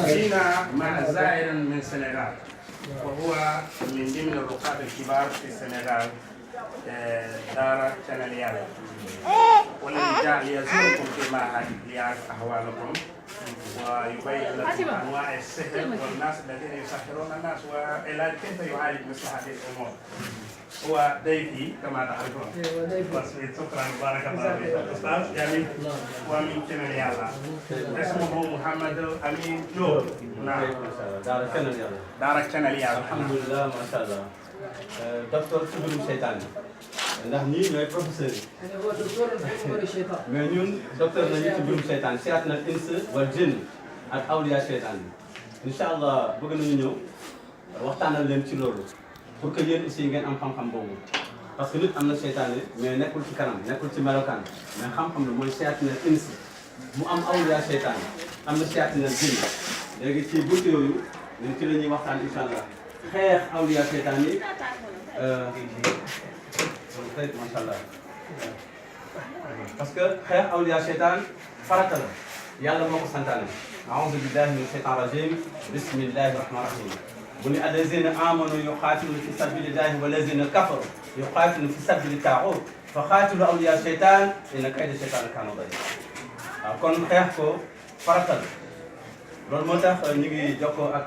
جينا مع زائر من السنغال وهو من ضمن الرقاد الكبار في السنغال دار شناليال والذي جاء ليزوركم في معهد ليعرف احوالكم ويبين لكم انواع السحر والناس الذين يسحرون الناس والى كيف يعالج مثل هذه الامور. هو ضيفي كما تعرفون. شكرا بارك الله فيك استاذ يعني ومن شناليال اسمه محمد امين جوب. نعم دار شناليال. الحمد لله ما شاء الله. docteur ci mbirum seytaane ndax ñii ñooy professeur yi. mais ñun docteur nañu ci mbirum seytaane siyaat nag ins wal jinn ak awliya seytaane bi incha allah bëgg nañu ñëw waxtaanal leen ci loolu pour que yéen aussi ngeen am xam-xam boobu parce que nit am na seytaane mais nekkul ci kanam nekkul ci melokaan mais xam-xam la mooy siyaat na ins mu am awliya seytaane am na siyaat na jinn léegi ci buntu yooyu ñun ci la ñuy waxtaan incha allah xeex awliya seytaane yi macha allah parce que xeex awliya seytaan farata la yàlla moo ko santaane a'uuzu billahi mina shaytaani rajiim bismillahi rahmaani rahiim bu ni allazina amanu yuqaatiluuna fi sabilillahi wallazina kafaru yuqaatiluuna fi sabili taaxut fa qaatilu awliya seytaan inna kayda seytaan kaana da'iifa waaw kon xeex ko farata la loolu moo tax ñu ngi jokkoo ak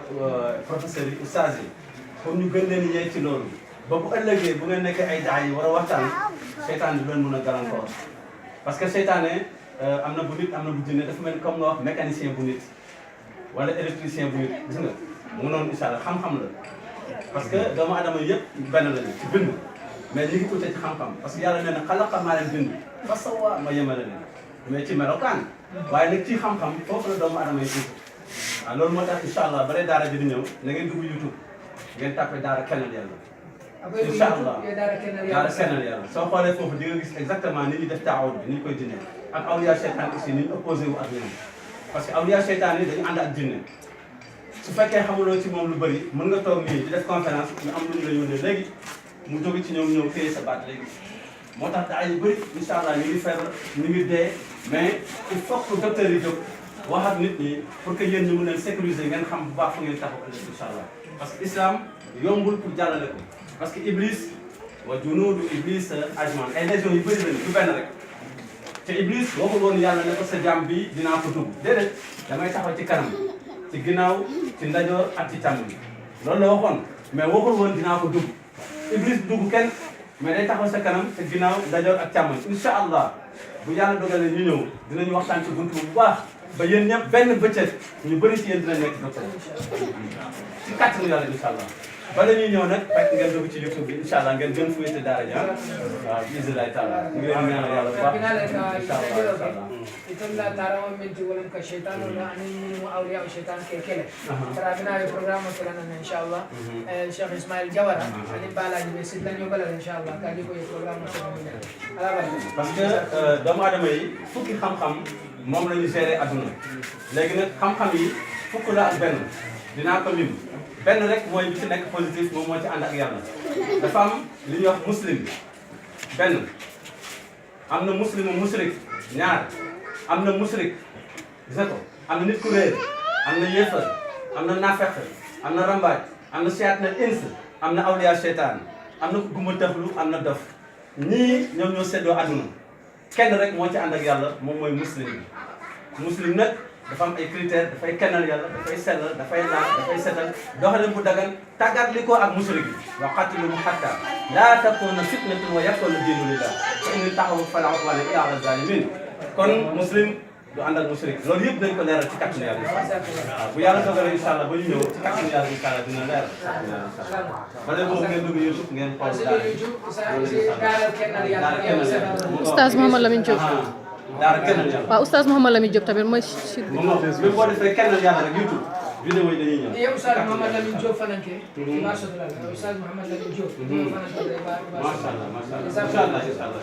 professeurs yi ustaas yi pour ñu gën leen yee ci loolu ba bu ëllëgee bu ngeen nekkee ay daay yi war a waxtaan seytaan bi leen mën a gàllankoor parce que seytaane am na bu nit am na bu jinne dafa mel comme nga wax mécanicien bu nit wala électricien bu nit gis nga mu ngi noonu incha allah xam-xam la parce que doomu adama yëpp benn lañu ci bind mais ñu ngi ute ci xam-xam parce que yàlla nee na xalaqa maa leen bind fa sawwaa ma yemale leen mais ci melokaan waaye nag ci xam-xam foofu la doomu adama yi ute waaw loolu moo tax incha allah bare daara ji di ñëw na ngeen dugg YouTube ngeen tapé daara kennal yàlla incha allah daara kennal yàlla soo xoolee foofu di nga gis exactement ni ñuy def taawut bi ni ñu koy dindee ak awliya seytaan aussi ni ñu opposé wu ak ñoom parce que awliya seytaan yi dañu ànd ak jinne su fekkee xamuloo ci moom lu bëri mën nga toog nii di def conférence ñu am lu ñu la yónnee léegi mu jóge ci ñoom ñëw téye sa baat léegi moo tax daa yu bëri incha allah ñu ngi feebar ñu ngi dee mais il faut que docteur yi jóg wax ak nit ñi pour que yéen ñu mën leen sécuriser ngeen xam bu baax fu ngeen taxaw ëllëg incha allah parce que islam yombul pour jàllale ko parce que iblis wa junuudu iblis ajman ay légions yu bëri lañu du benn rek te iblis waxul woon yàlla ne ko sa jàmm bi dinaa ko dugg déedéet damay taxaw ci kanam ci ginnaaw ci ndajoor ak ci càmmoñ loolu la waxoon mais waxul woon dinaa ko dugg iblis dugg kenn mais day taxaw sa kanam ci ginnaaw ndajoor ak càmmoñ incha allah bu yàlla dogalee ñu ñëw dinañu waxtaan ci buntu bu baax ba yéen ñëpp benn bëccëg ñu bëri ci yéen dina nekk docteur ci kàttanu yàlla incha allah bala ñuy ñëw nag fekk ngeen dugg ci YouTube bi incha allah ngeen gën fu wéete daara ji waaw bisimilah taala ñu ngi leen ñaanal yàlla bu baax incha allah itolla tarawa minti wolen ka shaytan wala anin min awliya shaytan ke kele tara bina le programme ko lana inshallah Cheikh Ismail Jawara ani balaji be sidla ñu balal inshallah ka di ko programme ko lana ala ba parce que doomu aadama yi fukki xam-xam moom la ñu gérer adduna léegi nag xam-xam yi fukk la ak benn dinaa ko lim benn rek mooy bi ci nekk positif moom moo ci ànd ak yàlla dafa am li ñuy wax muslim benn am na muslimu musrik ñaar am na musrik gis nga ko am na nit ku réer am na yéefar am na naafeq am na rambaaj am na siyaat na ins am na awliya seytaan am na gumba tëxlu am na dof ñii ñoom ñoo seddoo adduna kenn rek moo ci ànd ak yàlla moom mooy muslim bi muslim nag dafa am ay critères dafay kennal yàlla dafay sellal dafay laaj dafay setal doxalin bu dagan tàggat li ko ak musrik bi wa qatiluhum hatta laa takuuna fitnatun wa yakuuna diinu lillah fa in taxawu falaa udwaana illaa ala zaalimiin kon muslim du ànd ak musrik loolu yëpp dañ ko leeral ci kàttanu yàlla waaw bu yàlla dogalee incha allah ba ñu ñëw ci kàttanu yàlla incha allah dina leer ba léegi moom ngeen dugg YouTube ngeen xool Oustaz Mouhamed Lamine Diop daara kennal yàlla waaw Oustaz Mouhamed Lamine Diop tamit mooy moom même boo defee kennal yàlla rek YouTube vidéo yi dañuy ñëw yow Oustaz Mouhamed Lamine Diop fananke ma sha Allah Oustaz Mouhamed Lamine Diop fananke macha allah macha allah incha allah